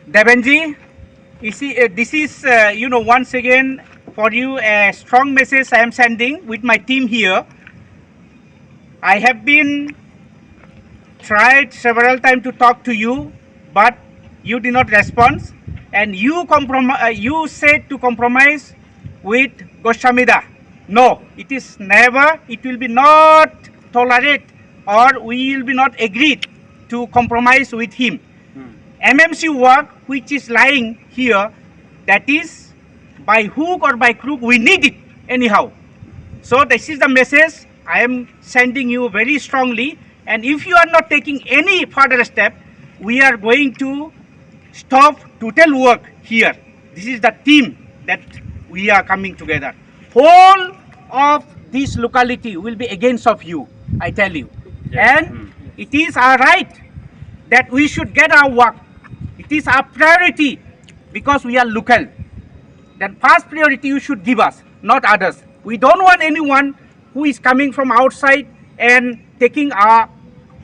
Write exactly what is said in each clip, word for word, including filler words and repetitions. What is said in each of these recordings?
Devenji, you see, uh, this is, uh, you know, once again for you a strong message I am sending with my team here. I have been tried several times to talk to you, but you did not respond, and you compromise. Uh, you said to compromise with Goswami da. No, it is never. It will be not tolerate, or we will be not agreed to compromise with him. M M C work which is lying here, that is by hook or by crook, we need it anyhow. So this is the message I am sending you very strongly. And if you are not taking any further step, we are going to stop total work here. This is the team that we are coming together. Whole of this locality will be against of you, I tell you. Yes. And it is our right that we should get our work. It is our priority because we are local. Then first priority you should give us, not others. We don't want anyone who is coming from outside and taking our,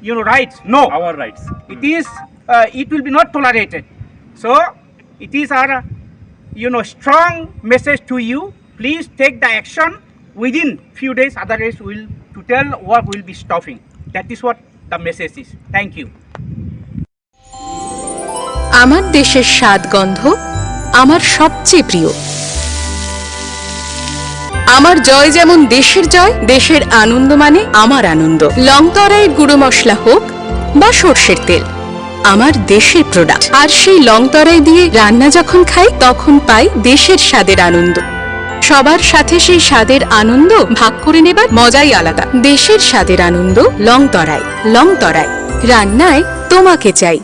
you know, rights. No. Our rights. It is, uh, it will be not tolerated. So it is our, you know, strong message to you. Please take the action within few days, otherwise will total work will be stopping. That is what the message is. Thank you. আমার দেশের স্বাদ গন্ধ আমার সবচেয়ে প্রিয়। আমার জয় যেমন দেশের জয়, দেশের আনন্দ মানে আমার আনন্দ। লং তরাইয়ের গুঁড়ো মশলা হোক বা সর্ষের তেল, আমার দেশের প্রোডাক্ট। আর সেই লং তরাই দিয়ে রান্না যখন খাই, তখন পাই দেশের স্বাদের আনন্দ। সবার সাথে সেই স্বাদের আনন্দ ভাগ করে নেবার মজাই আলাদা। দেশের স্বাদের আনন্দ লং তরাই। লং তরাই, রান্নায় তোমাকে চাই।